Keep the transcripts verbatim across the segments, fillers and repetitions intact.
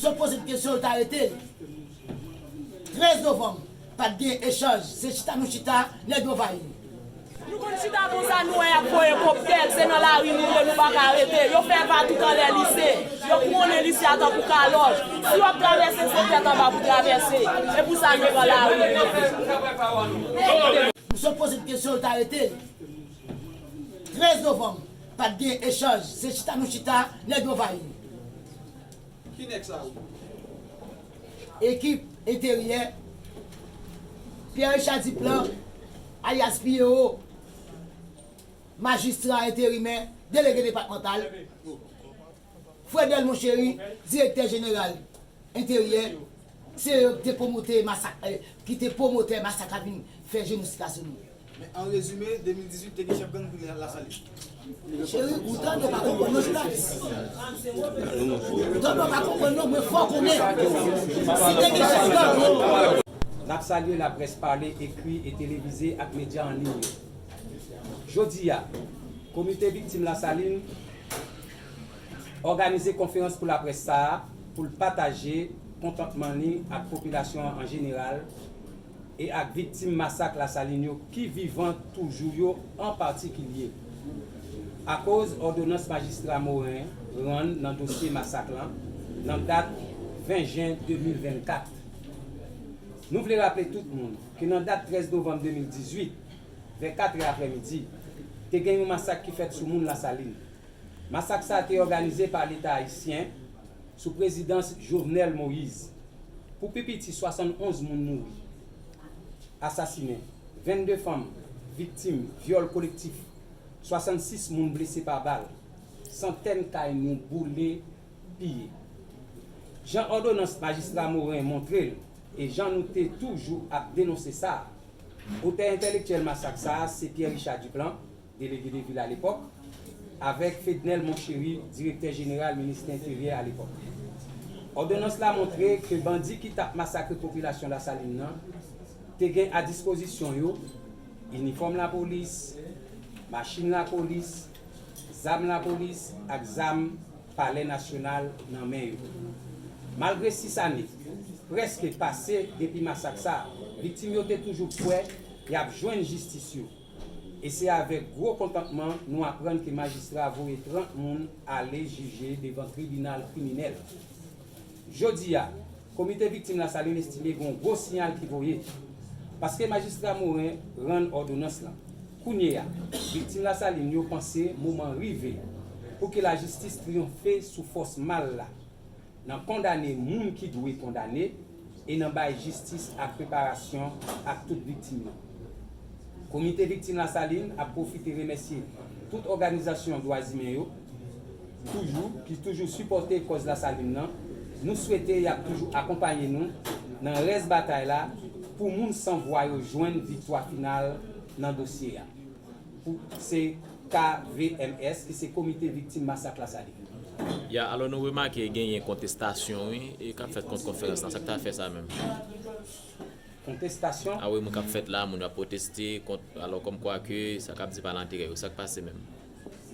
Yo poze l kesyon, yo t arete l. Trèz novanm, pa t gen echanj, se chita nou chita, nèg yo anvayi nou. Nou konn chita konsa, nou wè y ap voye koptèl, se nan lari nou ye, nou pa ka rete. Yo fè va tout anlè lise. Yo kouwonnen lise a tankou kalòj. Si w ap travèse, se tèt anba pou travèse. E pou sa nou pran lari. Nou sot poze l kesyon, yo t arete l. Trèz novanm, pa t gen echanj, se chita nou chita, nèg yo anvayi nou. Ki nèg sa yo? Ekip enteryè, Pierre Richard Duplan, alyas P E O, majistra enterimè, delege depatmantal, Fredel Monchery, direktè jeneral enteryè, se yo ki te pwomote masak, eh, ki te pwomotè masak la vin fè jenosid la sou nou. Men an rezime, de mil dizuit te gen chèf gang ki la, Lasalin. Cheri, ou tande w pa konprann non, jounalis. Ou tande w pa konprann non, mwen fè w konnen. Si te gen chèf gang. N ap salye laprès pale, ekri e televize ak medya an liy yo. Jodi a, Komite Viktim Lasalin òganize konferans pou laprès sa a pou l pataje kontantman li ak popilasyon an an jeneral e ak viktim masak Lasalin yo ki vivan toujou yo an patikilye, akoz òdonans Majistra Morin rann nan dosye masak lan nan dat ven jen de mil vennkat. Nou vle raple tout moun ke nan dat trèz novanm de mil dizuit, vè katrè aprèmidi, te gen yon masak ki fèt sou moun Lasalin. Masak sa a te òganize pa Leta ayisyen sou prezidans Jovenel Moïse. Pou pi piti, swasannonz moun mouri, asasinen, vennde fanm viktim vyòl kolektif, swasannsis moun blese pa bal, santèn kay nou boule, piye. Jan òdonans Majistra Morin montre l, e jan nou te toujou ap denonse sa, otè entèlektyèl masak sa a se Pierre Richard Duplan, delege de vil alepòk, avèk Fednel Monchery, direktè jeneral Ministè Enteryè alepòk. Òdonans la montre ke bandi ki t ap masakre popilasyon Lasalin nan te gen a dispozisyon yo inifòm lapolis, machin lapolis, zam lapolis ak zam Palè Nasyonal nan men yo. Malgre sis ane prèske pase depi masak sa, viktim yo te toujou kwè y ap jwenn jistis yo. E se avèk gwo kontantman nou aprann ke majistra voye trant moun ale jije devan tribinal kriminèl. Jodi a, Komite Viktim Lasalin estime gen yon gwo siyal ki voye. Paske Majistra Morin rann òdonans lan. Kounye a, viktim Lasalin yo panse moman rive pou ke lajistis triyonfe sou fòs mal la, nan kondane moun ki dwe kondane e nan bay jistis ak reparasyon ak tout viktim yo. Komite Viktim Lasalin ap pwofite remèsye tout òganizasyon dwa imen yo, toujou, ki toujou sipòte kòz Lasalin nan. Nou swete y ap toujou akonpaye nou nan rès batay la pou moun san vwa yo jwenn viktwa final nan dosye a. Pou se K V M S, ki se Komite Viktim Masak Lasalin. Ya, alò nou remake genyen kontestasyon, wi, e k ap fèt kont konferans lan. Sa k ta fè sa menm? Kontestasyon? A wi, moun k ap fèt la, moun yo ap pwoteste kont, alò kòmkwa ke sa k ap di pa nan enterè yo. Sa k pase menm?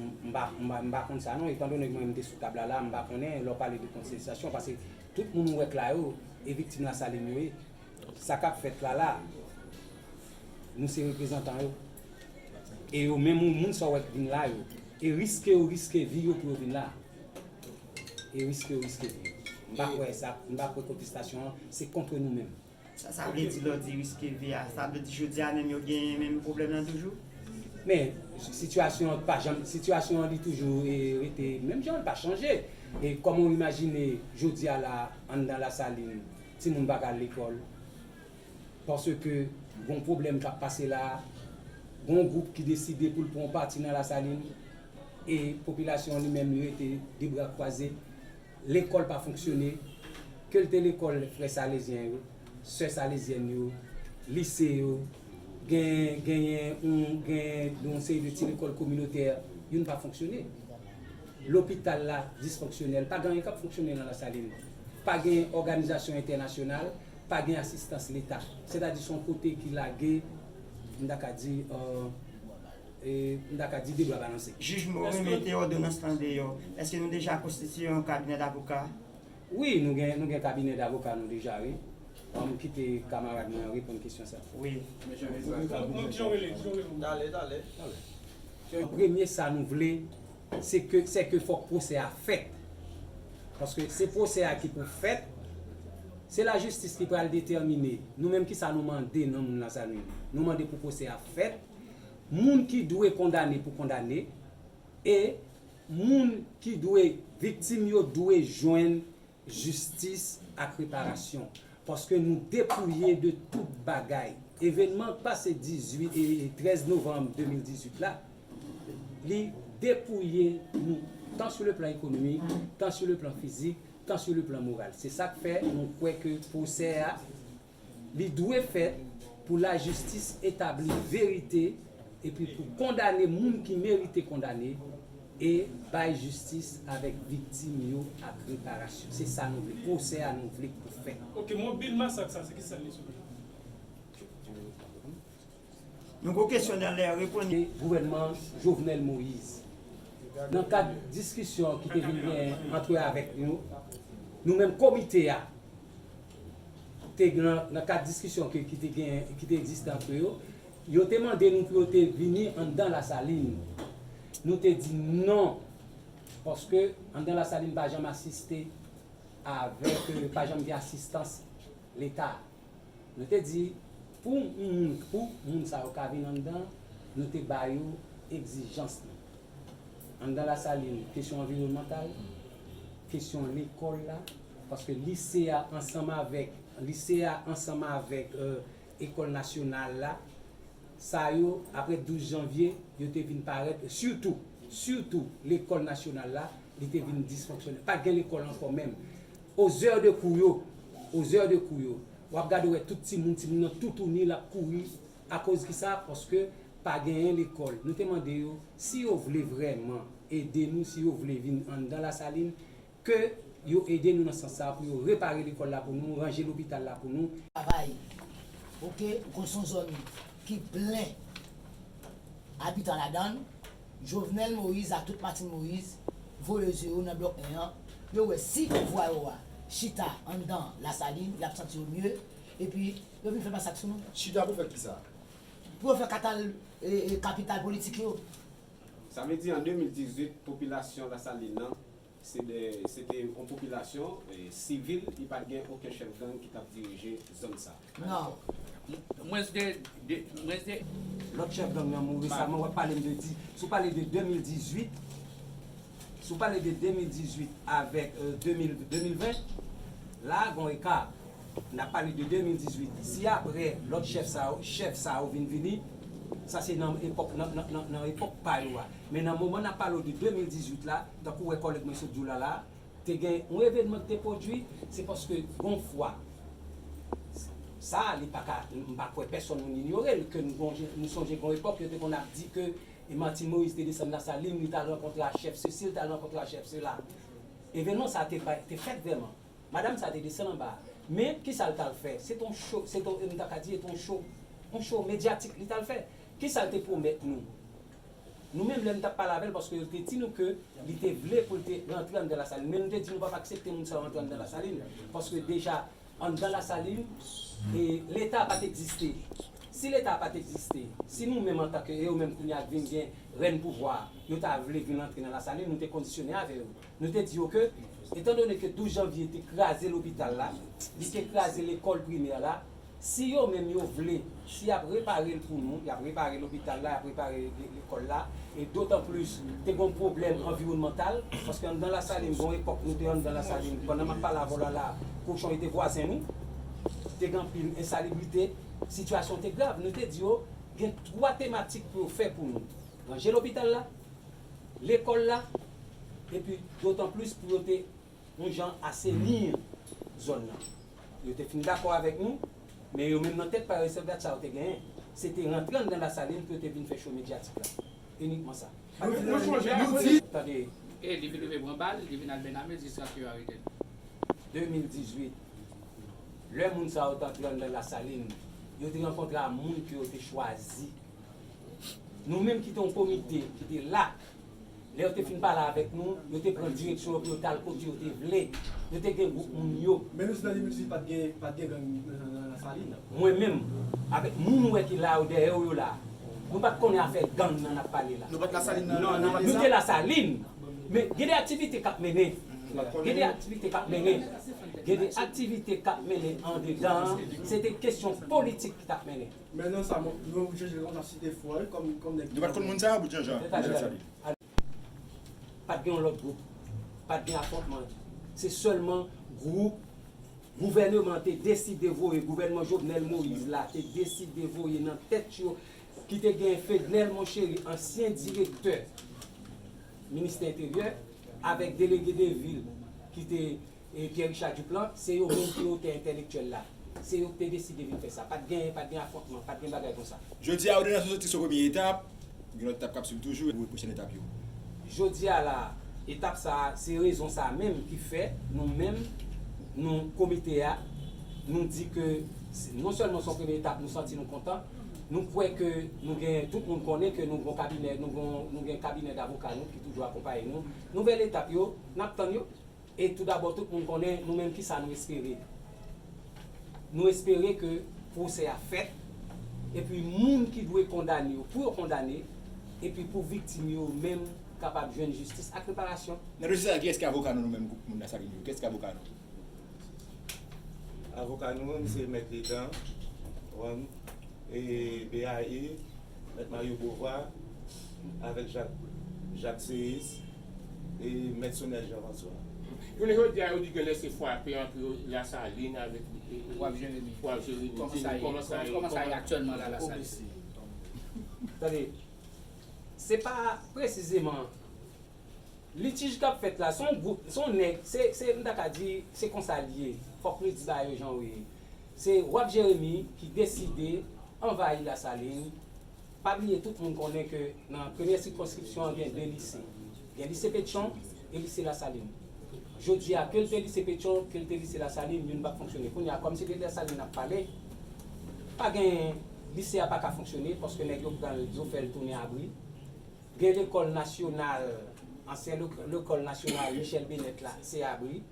M, m pa, m pa, m pa konn sa non, etandone ke mwen menm m te sou tab la la, m pa konnen lè w pale de kontestasyon, paske tout moun ou wè k la yo, e viktim Lasalin yo ye. Sa k ap fèt la la, nou se reprezantan yo. E yo menm, moun sa w wè k vin la yo, e riske yo riske vi yo pou yo vin la. E riske yo riske vi yo. M pa kwè sa, m pa kwè kontestasyon an se kont nou menm. Sa, sa vle di lè w di riske vi a, sa vle di jodi a menm yo genyen menm pwoblèm nan toujou? Men, sitiyasyon an pa janm, sitiyasyon an li toujou, e, rete menm jan, li pa chanje. E kòman w imajine jodi a la, anndan Lasalin, timoun pa ka al lekòl? Paske gon pwoblèm k ap pase la a, gon gwoup ki deside pou l pran yon pati nan Lasalin, e popilasyon an li menm li rete de bra kwaze, lekòl pa fonksyone, ke l te lekòl frè salezyen yo, sè salezyèn yo, lise yo, gen, genyen yon, gen yon seri de ti lekòl kominotè, youn pa fonksyone. Lopital la disfonksyonèl, pa gen anyen k ap fonksyone nan Lasalin. Pa gen òganizasyon entènasyonal, pa gen asistans Leta. Sètadi se yon kote ki lage, m ta ka di, euh, e, m ta ka di de bra balanse. Jij Morin mete òdonans lan deyò. Èske nou deja konstitiye yon kabinè davoka? Wi, nou gen, nou gen kabinè davoka nou deja, wi. An, m kite kamarad mwen an reponn kesyon sa. Wi. Bon, ki jan w rele? Ki jan w rele? Talè, talè. Premye sa nou vle, se ke, se ke fòk pwosè a fèt. Paske se pwosè a ki pou fèt, se lajistis ki pral detèmine. Nou menm, kisa nou mande nan moun Lasalin? Nou mande pou pwosè a fèt. Moun ki dwe kondane pou kondane. E moun ki dwe, viktim yo dwe jwenn jistis ak reparasyon. Paske nou depouye de tout bagay. Evènman k pase dizuit e trèz novanm de mil dizuit la, li depouye nou, tan sou le plan ekonomik, tan sou le plan fizik, tan sou le plan moral. Se sa k fè nou kwè ke pwosè a, li dwe fèt pou lajistis etabli verite epi pou kondane moun ki merite kondane e bay jistis avèk viktim yo ak reparasyon. Se sa nou vle. Pwosè a nou vle k pou fèt. Ok, mobil masak sa, se kisa l ye sou li? Nou gon kesyon nan lè reponn. Gouvènman Jovenel Moïse, nan kad diskisyon ki te vin genyen antre avèk nou, nou menm komite a, te nan, nan kad diskisyon ki, ki te gen, ki te egziste antre yo, yo te mande nou pou yo te vini anndan Lasalin. Nou te di non, paske anndan Lasalin pa janm asiste avèk, pa janm gen asistans Leta. Nou te di, pou moun, pou moun sa yo ka vin anndan, nou te ba yo egzijans nou. Anndan Lasalin, kesyon anviwònmantal, kesyon lekòl la, paske lise a ansanm avèk, lise a ansanm avèk ekòl nasyonal la, sa yo, apre douz janvye, yo te vin parèt, sitou, sitou lekòl nasyonal la, li te vin disfonksyonèl. Pa t gen lekòl ankò menm. Ozè de kou yo, ozè de kou yo, w ap gade w wè tout timoun, timoun nan toutouni l ap kouri. Akoz kisa? Paske pa genyen lekòl. Nou te mande yo, si yo vle vrèman ede nou, si yo vle vin anndan Lasalin, ke yo ede nou nan sans sa a pou yo repare lekòl la pou nou, ranje lopital la pou nou. Travay. Ok, ou konn se yon zòn ki plen abitan ladan l. Jovenel Moïse ak tout Martine Moïse voye zye yo nan blòk en an. Yo wè si pouvwa yo a chita anndan Lasalin, y ap santi yo mye. Epi, yo vin fè masak sou nou. Chita pou fè kisa? Pou yo fè katal, e, e, kapital politik yo. Sa vle di an de mil dizuit, popilasyon Lasalin nan, se de, se te yon popilasyon e, sivil, li pa t gen okenn chèf gang ki t ap dirije zòn sa. Non. Mwens de, de, mwens de. Lòt chèf gang nan mouri resaman, w ap pale m de di, si w pale de de mil dizuit, si w pale de de mil dizuit avèk de mil, de mil ven, la gon eka. N ap pale de de mil dizuit. Si apre lòt chèf sa yo, chèf sa yo vin vini, sa se nan epòk, nan, nan, nan, nan epòk pa yo a. Men nan moman n ap pale w de de mil dizuit la, tankou w wè kòlèg mwen sot di w la la, te gen yon evènman ki te pwodui, se paske gon fwa, sa li pa ka, m pa kwè pèsonn moun inyore l, ke nou gon, nou sonje gon epòk yo te konn ap di ke e Martine Moïse te desann Lasalin, li t al rankontre ak chèf sesi, li t al rankontre ak chèf sela. Evènman sa te, te fèt vrèman. Madanm sa te desann anba a. Men, kisa l t al fè? Se t on cho, se t on, m ta ka di, se t on cho, on cho medyatik li t al fè. Kisa l te pwomèt nou? Nou menm, lè m t ap pale avè l, paske yo te di nou ke li te vle pou l te rantre anndan Lasalin. Men nou te di nou p ap aksepte moun sa yo rantre anndan Lasalin. Paske deja, anndan Lasalin, e, Leta pa t egziste. Si Leta pa t egziste, si nou menm antanke, e yo menm kounye a k vin gen rèn pouvwa a, yo ta vle vin rantre nan Lasalin, nou te kondisyone avè yo. Nou te di yo ke, etandone ke douz janvye te kraze lopital la, li te kraze lekòl primè la, si yo menm yo vle, si y ap repare l pou nou, y ap repare lopital la, y ap repare le- lekòl la, e dotan plis, te gen yon pwoblèm anviwònmantal, paske anndan Lasalin, gen yon epòk nou te anndan Lasalin, pandan m ap pale avè w la la, kochon yo te vwazen nou, te gen anpil ensalibrite, sitiyasyon te grav, nou te di yo, gen twa tematik pou yo fè pou nou. Ranje lopital la, lekòl la, epi dotan plis pou yo te yon jan aseni zòn nan. Yo te fin dakò avèk nou, men yo menm nan tèt pa yo, sèl dat sa yo te genyen, se te rantre anndan Lasalin pou yo te vin fè cho medyatik la. Inikman sa. Tande. E li vin rive pran bal, li vin al Bènamil jiskaske yo arete l. De mil dizuit, lè moun sa yo t antre anndan Lasalin, yo te rankontre a moun ke yo te chwazi. Nou menm ki te yon komite ki te la, Lè yo te fin pale avèk nou, yo te pran direksyon yo pou yo t al kote yo te vle. Yo te gen gwoup moun yo. Men nou si nan de mil dizuit pa t gen, pa t gen gang nan, nan, nan Lasalin. Mwen menm, avèk moun ou wè ki la yo dèyè w yo la, nou pa t konnen afè gang nan n ap pale la. Nou pa t Lasalin nan, nan, nan, nan, nou te Lasalin. Men gen de aktivite k ap mennen. Gen de aktivite k ap mennen. Gen de aktivite k ap mennen andedan an. Se te kesyon politik ki t ap mennen. Men nan sa, nou jije l konsa si te fò, wi, kòm, kòm nèg. Nou pa t konn moun sa a, bout Janjan. Pa t gen yon lòt gwoup. Pa t gen afwontman. Se sèlman gwoup gouvèneman te deside voye, gouvènman Jovenel Moïse la te deside voye nan tèt yo, ki te gen Fednel Monchéry, ansyen direktè ministè enteryè, avèk delege de vil ki te e Pierre Richard Duplan, se yo menm ki otè entèlektyèl la. Se yo ki te deside vin fè sa. Pa t gen, pa t gen afwontman, pa t gen bagay konsa. Jodi a, Odenans nou soti sou premye etap, gen lòt etap k ap swiv toujou, e pwochèn etap yo. Jodi a la, etap sa a, se rezon sa a menm ki fè nou menm, nou komite a, nou di ke se, non sèlman se yon premye etap, nou santi nou kontan, nou kwè ke nou gen, tout moun konnen ke nou gen kabinè, nou gen, nou gen kabinè davoka nou ki toujou akonpaye nou. Nouvèl etap yo, n ap tann yo. E toudabò, tout moun konnen nou menm kisa nou espere. Nou espere ke pwosè a fèt, epi moun ki dwe kondane yo, pou yo kondane, epi pou viktim yo menm kapab jwenn jistis ak reparasyon. Nan dosye sa a, kiyès ki avoka nou, nou menm gwoup moun Lasalin yo? Kiyès ki avoka nou? Avoka nou, se Mèt Letan, Juan, e B A E, Mèt Mario Beauvoir, avèk Jak, Jak Seyès, e Mèt Sonel Jean François. Jounen jodi a, yo di genlè se frape ant Lasalin avèk, e, e, Waf Jeremi. Waf Jeremi. Kòman sa ye? Kòman sa ye aktyèlman la, Lasalin? Tande, se pa presizeman litij k ap fèt la, se yon gwoup, se yon nèg, se, se, m ta ka di, se konsa l ye. Fòk nou di bagay yo jan yo ye. Se Waf Jeremi ki deside anvayi Lasalin. Pa bliye, tout moun konnen ke nan premyè sikonskripsyon an, gen de lise. Gen lise Petyon e lise Lasalin. Jodi a, ke l te lise Petyon, ke l te lise Lasalin, youn p ap fonksyone. Kounye a, kòm se de Lasalin n ap pale, pa gen, lise a pa ka fonksyone, paske nèg yo pran l, yo fè l tounen abri. Gen lekòl nasyonal, ansyen lek-, lekòl nasyonal Michel Bennett la, se abri.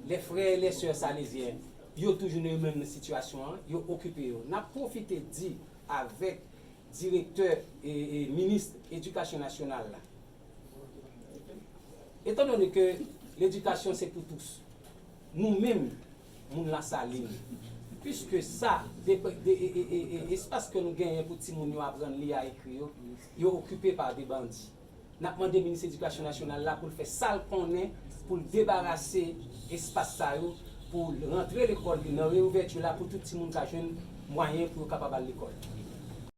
Les frères et les sœurs salésiens, yo toujou nan menm sitiyasyon an, yo okipe yo. N ap pwofite di avèk direktè e, e minis edikasyon nasyonal la, etandone ke ledikasyon se pou tous, nou menm, moun Lasalin, piske sa, de, de, e, e, e, e, espas ke nou genyen pou timoun yo aprann li a ekri yo, yo okipe pa de bandi. N ap mande minis edikasyon nasyonal la pou l fè sa l konnen, pou l debarase espas sa yo, pou l rantre lekòl li nan reouvèti la, pou tout timoun ka jwenn mwayen pou yo kapab al lekòl.